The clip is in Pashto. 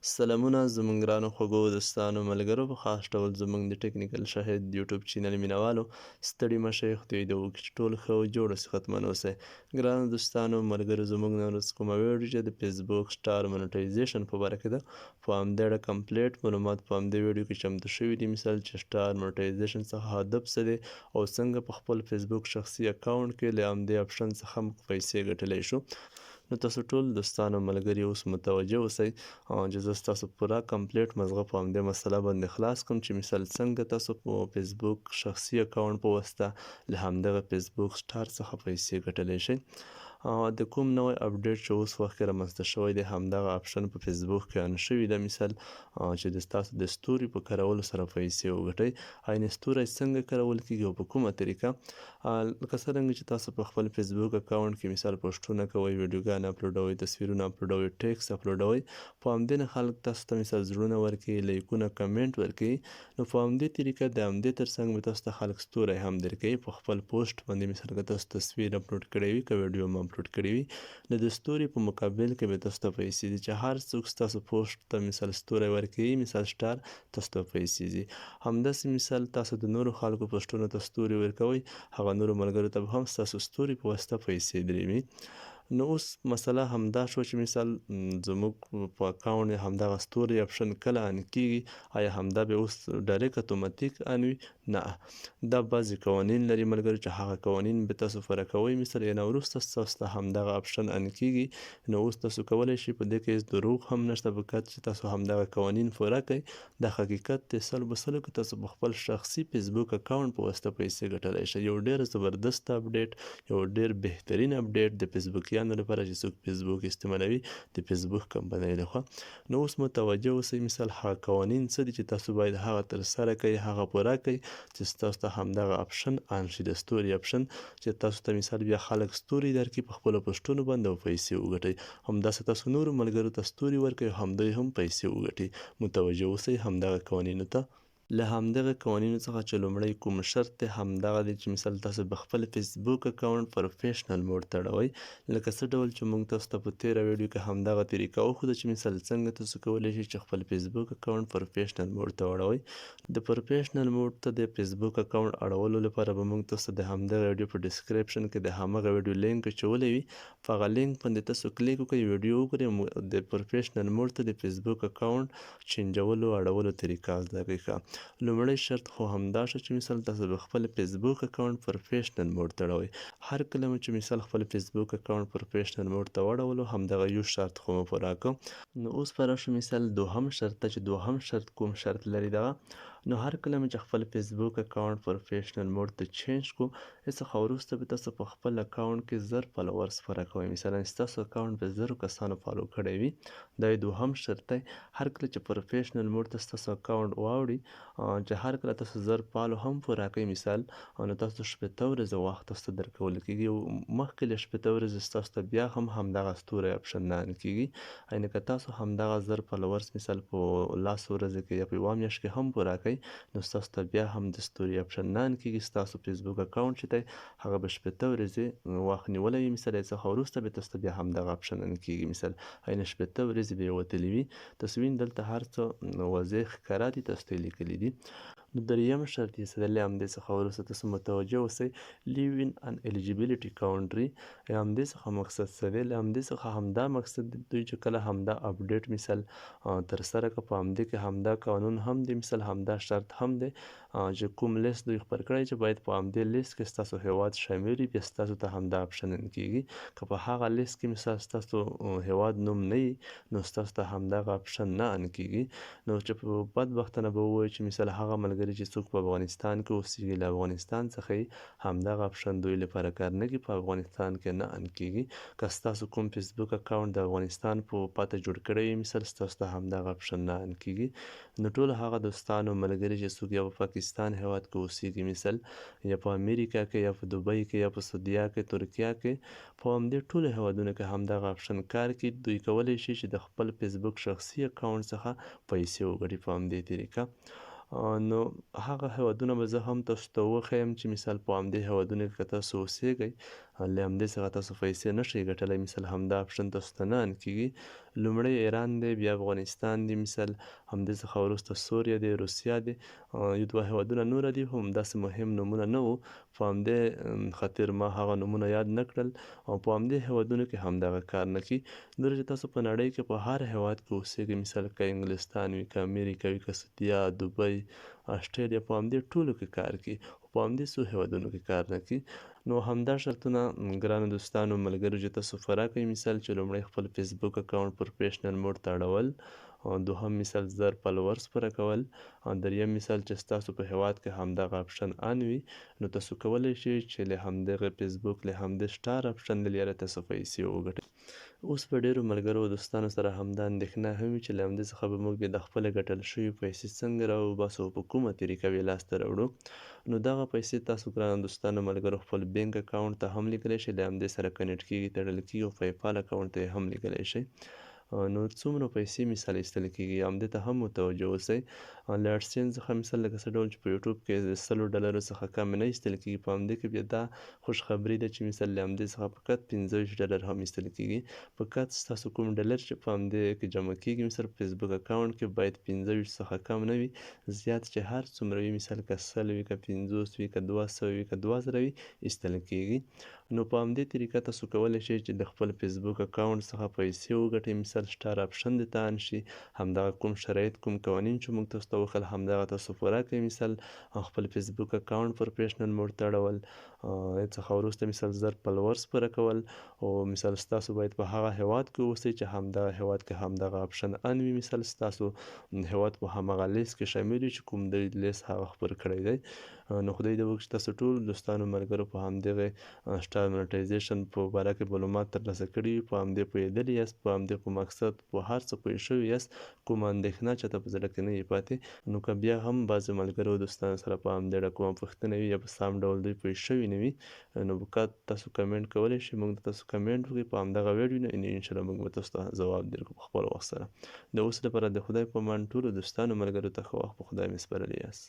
سلامونه زمونږ ګرانو خوږو دوستانو ملګرو، په خاص ډول زمونږ د ټیکنیکل شاهد یوټیوب چینل مینوالو، ستړي مه شئ. خدای دې وکړي چې ټول ښه او جوړ او صحتمند اوسئ. ګرانو دوستانو ملګرو، زمونږ نن ورځ کومه ویډیو چې د فیسبوک سټار مونټایزیشن په باره کې ده، په همدې اړه کمپلیټ معلومات په همدې ویډیو کې چمتو شوي دي. مثال چې سټار مونټایزیشن څخه هدف څه دی او څنګه په خپل فیسبوک شخصي اکاونټ کې له همدې اپشن څخه موږ پیسې ګټلی شو. نو تاسو ټول دوستانو ملګري اوس متوجه اوسئ چې زه ستاسو پوره کمپلیټ مزغه په همدې مسله باندې خلاص کړم چې مثال څنګه تاسو په فیسبوک شخصي اکاونټ په واسطه له همدغه فیسبوک سټار څخه پیسې ګټلی شئ. د کوم نوی اپډیټ چې اوس وخت کې رامنځته شوی دی، همدغه اپشن په فیسبوک کې آن شوی ده، مثال چې د ستاسو د ستوري په کارولو سره پیسې وګټئ. عین ستوری څنګه کارول کیږي او په کومه طریقه؟ لکه څرنګه چې تاسو په خپل فیسبوک اکاونټ کې مثال پوسټونه کوئ، ویډیوګانې اپلوډوئ، تصویرونه اپلوډوئ، ټیکس اپلوډوئ، په همدې نه خلک تاسو ته مثال زړونه ورکوي، لایکونه، کمنټ ورکوي. نو په همدې طریقه د همدې ترڅنګ به تاسو ته خلک ستوری هم درکوي په خپل پوسټ باندې. مثال که تاسو تصویر اپلوډ کړی وي، که ویډیو مو اپلوډ کړی وي، نو د ستوري په مقابل کې به تاسو ته پیسې دي چې هر څوک ستاسو پوسټ ته مثال ستوری ورکوي، مثال سټار، تاسو ته پیسې دي. همداسې مثال تاسو د نورو خلکو پوسټونو ته ستوري ورکوئ، هغه نورو ملګرو ته به هم ستاسو ستوري په واسطه پیسې دریمي. نو اوس مسله همدا شو چې مثال زموږ په اکاونټ همدغه ستوري اپشن کله آن کیږي؟ آیا همدا به اوس ډایرکټ اتوماتیک آن وي؟ نه، دا بعضې قوانین لري ملګرو چې هغه قوانین به تاسو پوره کوئ، مثال یې نه وروسته ستاسو ته همدغه اپشن آن کیږي. نو اوس تاسو کولی شئ، په دې کې هېڅ دروغ هم نشته، فقط چې تاسو همدغه قوانین پوره کړئ. دا حقیقت دی، 100% کې تاسو په خپل شخصي فیسبوک اکاونټ په واسطه پیسې ګټلی شئ. یو ډېر زبردست اپډیټ، یو ډېر بهترین اپډیټ د فیسبوکیانو لپاره چې څوک فیسبوک استعمالوي د فیسبوک کمپنۍ لخوا. نو اوس متوجه اوسئ، مثال هغه قوانین څه دي چې تاسو باید هغه ترسره کړئ، هغه پوره کړئ چې ستاسو ته همدغه اپشن آن شي، د ستوري اپشن، چې تاسو ته مثال بیا خلک ستوري درکړي په خپلو پوسټونو باندې او پیسې وګټئ. همداسې تاسو نورو ملګرو ته ستوري ورکړئ، همدوی هم پیسې وګټي. متوجه اوسئ همدغه قوانینو ته. له همدغه قوانینو څخه چې لومړی کوم شرط دی، همدغه دی چې مثال تاسو به خپل فیسبوک اکاونټ پروفیشنل موډ ته اړوئ. لکه څه ډول چې موږ تاسو ته په تېره ویډیو کې همدغه طریقه وښوده چې مثال څنګه تاسو کولی شئ چې خپل فیسبوک اکاونټ پروفیشنل موډ ته واړوئ. د پروفیشنل موډ ته د فیسبوک اکاونټ اړولو لپاره به موږ تاسو د همدغه ویډیو په ډیسکریپشن کې د همغه ویډیو لینک اچولی وي. په هغه لینک باندې تاسو کلیک وکړئ، ویډیو وګورئ، د پروفیشنل موډ ته د فیسبوک اکاونټ چینجولو اړولو طریقه زده کړئ. ښه، لومړی شرط خو همدا شو چې مثال تاسو به خپل فیسبوک اکاونټ پروفیشنل موډ ته اړوئ. هر کله مو چې مثال خپل فیسبوک اکاونټ پروفیشنل موډ ته واړولو، همدغه یو شرط خو مو پوره کړ. نو اوس به راشو مثال دوهم شرط ته چې دوهم شرط کوم شرط لري دغه. نو هر کله مو چې خپل فیسبوک اکاونټ پروفیشنل موډ ته چینج کړو، هېڅ څخه وروسته به تاسو په خپل اکاونټ کې 1000 فالوورز پوره کوئ. مثلا ستاسو اکاونټ به 1000 کسانو فالو کړی وي. دا یې دوهم شرط دی. هر کله چې پروفیشنل موډ ته ستاسو اکاونټ واوړي، چې هر کله تاسو 1000 فالو هم پوره کړئ مثال، نو تاسو 60 ورځې وخت تاسو ته درکول کېږي او مخکې له 60 ورځې ستاسو ته بیا هم همدغه ستوری اپشن نه آن کېږي. یعنې که تاسو همدغه 1000 فالوورز مثال په لس ورځې کې یا په یوه میاشت کې هم پوره کړئ، نو ستاسو ته بیا هم د ستوري اپشن نه آن کېږي. ستاسو فیسبوک اکاونټ چې دی هغه به 60 ورځې وخت نیولی وي، مثال یې څخه وروسته به تاسو ته بیا همدغه اپشن آن کېږي. مثال یعنې 60 ورځې به یې وتلي وي. تاسو وینئ دلته هر څه واضح ښکاره دي، تاسو ته یې لیکلي دي. نو دریم شرط یې څه دی؟ له همدې څخه وروسته تاسو متوجه اوسئ، لیو ان ان الیجیبیلیټي کاونټري. له همدې څخه مقصد څه دی؟ له همدې څخه همدا مقصد دی دوی چې کله همدا اپډیټ مثال ترسره کړه، په همدې کې همدا قانون هم دی، مثال همدا شرط هم دی چې کوم لیست دوی خپور کړی چې باید په همدې لیست کې ستاسو هیواد شامل وي، بیا ستاسو ته همدا اپشن کېږي. که په هغه لیست کې مثال ستاسو هیواد نوم نه وي، نو ستاسو ته همدغه اپشن نه آن کېږي. نو چې په بدبختانه به ووایو چې مثال هغه ملګري چې څوک په افغانستان کې اوسېږي، له افغانستان څخه یې همدغه اپشن دوی لپاره کار نه کوي، په افغانستان کې نه آن کېږي. که ستاسو کوم فیسبوک اکاونټ د افغانستان په پته جوړ کړی وي، مثال ستاسو ته همدغه اپشن نه آن کېږي. نو ټول هغه دوستانو ملګري چې څوک یا په پاکستان هیواد کې اوسېږي مثال، یا په امریکا کې، یا په دوبۍ کې، یا په سعودیا کې، ترکیه کې، په همدې ټولو هیوادونو کې همدغه اپشن کار کوي. دوی کولی شي چې د خپل فیسبوک شخصي اکاونټ څخه پیسې وګټي په همدې طریقه. نو هغه هیوادونه به زه هم تاسو ته وښیم چې مثال په همدې هیوادونو کې که تاسو اوسېږئ، له همدې څخه تاسو پیسې نه شئ ګټلی. مثال همدا اپشن تاسو ته نه آن کیږي. لومړی ایران دی، بیا افغانستان دی، مثال همدې څخه وروسته سوریه دی، روسیا دی، یو دوه هېوادونه نور دي، هم داسې مهم نومونه نه وو، په همدې خاطر ما هغه نومونه یاد نه کړل او په همدې هېوادونو کې همدغه کار نه کوي. دومره چې تاسو په نړۍ کې په هر هېواد کې اوسېږئ، مثال که انګلستان وي، که امریکا وي، که سعودیا، دوبۍ، اسټرالیا، په همدې ټولو کې کار کوي، خو په همدې څو هېوادونو کې کار نه کوي. نو همدا شرطونه ګرانو دوستانو ملګرو چې تاسو فرا کوئ، مثال چې لومړی خپل فیسبوک اکاونټ پروفیشنل موډ ته اړول، دوهم مثال 1000 فالوورز پوره کول، دریم مثال چې ستاسو په هېواد کې همدغه اپشن آن وي، نو تاسو کولی شئ چې له همدغه فیسبوک له همدې سټار اپشن له لارې تاسو پیسې وګټئ. اوس به ډېرو ملګرو او دوستانو سره همدا اندېښنه هم وي چې له همدې څخه به موږ بیا د خپلې ګټل شوي پیسې څنګه راوباسو او په کومه طریقه یې لاسته راوړو. نو دغه پیسې تاسو ګرانو دوستانو ملګرو خپل بانک اکاونټ ته هم لیږلی شئ، له همدې سره connect کېږي، تړل کېږي او PayPal اکاونټ ته یې هم لیږلی شئ. نو څومره پیسې مثال ایستل کېږي همدې ته هم متوجه اوسئ. له AdSense څخه مثال لکه څه ډول چې په یوټیوب کې د 100 ډالرو څخه کم نه ایستل کېږي، په همدې کې بیا دا خوشخبري ده چې مثال له همدې څخه فقط 25 ډالر هم ایستل کېږي. فقط ستاسو کوم ډالر چې په همدې کې جمع کېږي، مثال په فیسبوک اکاونټ کې باید 25 څخه کم نه وي، زیات چې هر څومره وي، مثال که 100 وي، که 50 وي، که 200 وي، که 2000 وي، ایستل کېږي. نو په همدې طریقه تاسو کولی شئ چې د خپل فیسبوک اکاونټ څخه پیسې وګټئ. مثال سټار اپشن دې ته آن شي، همدغه کوم شرایط کوم قوانین چې موږ تاسو ته وښل همدغه تاسو پوره کړئ. مثال خپل فیسبوک اکاونټ پروفیشنل موډ ته اړول، څخه وروسته مثال 1000 فالوورز پوره کول، او مثال ستاسو باید په هغه هېواد کې اوسئ چې همدغه هېواد کې همدغه اپشن آن وي، مثال ستاسو هېواد په هماغه لیست کې شامل وي چې کوم دی لیست هغه خپور کړی دی. نو خدای دې وکړي چې تاسو ټول دوستانو ملګرو په همدغه سټار مونټایزیشن په باره کې معلومات ترلاسه کړي وي، په همدې پوهېدلي یاست، په همدې په مقصد په هر څه پوه شوي یاست، کومه اندېښنه چاته په زړه کې نه وي پاتې. نو که بیا هم بعضې ملګرو دوستانو سره په همدې اړه کومه پوښتنه وي یا په سم ډول دوی پوه شوي نه وي، نو که تاسو کمنټ کولی شئ، موږ ته تاسو کمنټ وکړئ په همدغه ویډیو، نو انشاءالله موږ به تاسو ته ځواب درکړو په خپل وخت سره. د اوس لپاره د خدای په امان ټولو دوستانو ملګرو ته ښه وخت په خدای مې سپارلی یاست.